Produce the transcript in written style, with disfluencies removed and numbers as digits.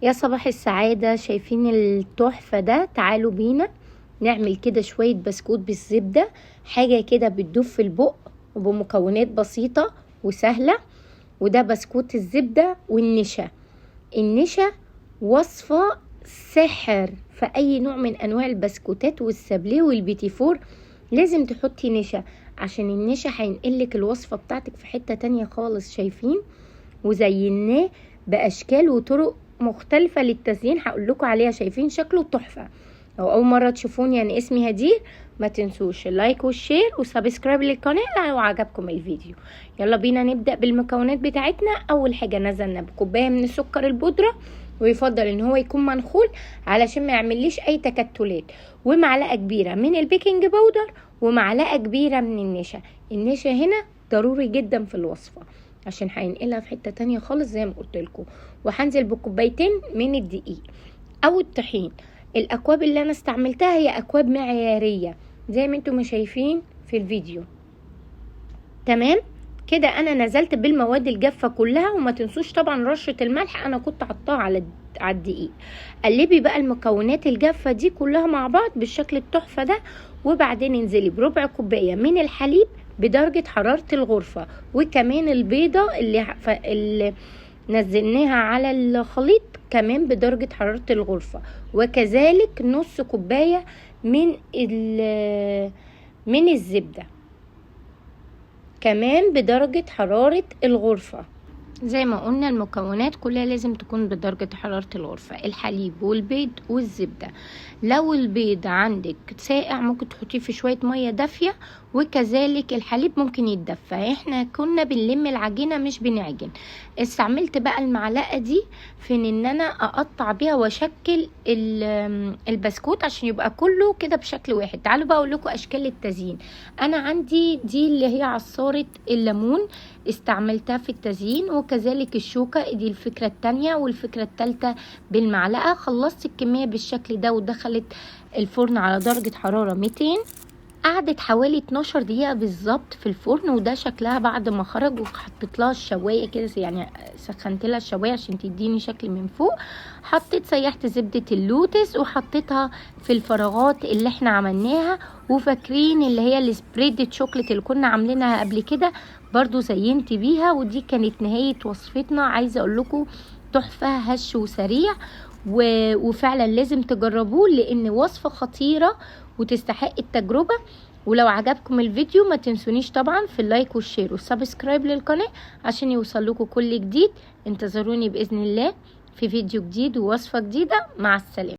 يا صباح السعادة. شايفين التحفة ده؟ تعالوا بينا نعمل كده شوية بسكوت بالزبدة، حاجة كده بتدوب في البق وبمكونات بسيطة وسهلة. وده بسكوت الزبدة والنشا. النشا وصفة سحر في أي نوع من أنواع البسكوتات والسابليه والبيتيفور، لازم تحطي نشا عشان النشا هينقلك الوصفة بتاعتك في حتة تانية خالص. شايفين؟ وزيناه بأشكال وطرق مختلفة للتزيين هقول لكم عليها. شايفين شكله تحفة. لو أول مرة تشوفوني، يعني اسمي هدير، ما تنسوش ال like وال share و subscribe للقناة لو عجبكم الفيديو. يلا بينا نبدأ بالمكونات بتاعتنا. أول حاجة نزلنا بكوباية من السكر البودرة، ويفضل ان هو يكون منخول علشان ما يعمليش اي تكتلات، ومعلقة كبيرة من ال baking powder، ومعلقة كبيرة من النشا. النشا هنا ضروري جدا في الوصفة عشان هينقلها في حتة تانية خالص زي ما قلت لكم. وهنزل بكوبايتين من الدقيق او الطحين. الاكواب اللي انا استعملتها هي اكواب معيارية زي ما انتم شايفين في الفيديو. تمام كده انا نزلت بالمواد الجافة كلها، وما تنسوش طبعا رشة الملح انا كنت حطاها على الدقيق. قلبي بقى المكونات الجافة دي كلها مع بعض بالشكل التحفة ده، وبعدين انزلي بربع كوباية من الحليب بدرجة حرارة الغرفة، وكمان البيضة اللي نزلناها على الخليط كمان بدرجة حرارة الغرفة، وكذلك نص كوباية من الزبدة كمان بدرجة حرارة الغرفة. زي ما قلنا المكونات كلها لازم تكون بدرجة حرارة الغرفة، الحليب والبيض والزبدة. لو البيض عندك ساقع ممكن تحطيه في شوية مية دافية، وكذلك الحليب ممكن يتدفى. احنا كنا بنلم العجينة مش بنعجن. استعملت بقى المعلقة دي في ان انا اقطع بيها واشكل البسكوت عشان يبقى كله كده بشكل واحد. تعالوا بقى اقول لكم اشكال التزيين. انا عندي دي اللي هي عصارة الليمون استعملتها في التزيين، وكذلك الشوكة دي الفكرة التانية، والفكرة التالتة بالمعلقة. خلصت الكمية بالشكل ده ودخلت الفرن على درجة حرارة 200، قعدت حوالي 12 دقيقة بالظبط في الفرن. وده شكلها بعد ما خرج، وحطيت لها الشواية كده، يعني سخنت لها الشواية عشان تديني شكل من فوق. حطيت سيحت زبدة اللوتس وحطيتها في الفراغات اللي احنا عملناها، وفاكرين اللي هي ال spread chocolate اللي كنا عاملينها قبل كده برضو زينت بيها. ودي كانت نهاية وصفتنا. عايزة اقول لكم تحفة، هش وسريع، وفعلا لازم تجربوه لان وصفة خطيرة وتستحق التجربة. ولو عجبكم الفيديو ما تنسونيش طبعا في ال like وال share وال subscribe للقناة عشان يوصل لكم كل جديد. انتظروني بإذن الله في فيديو جديد ووصفة جديدة. مع السلامة.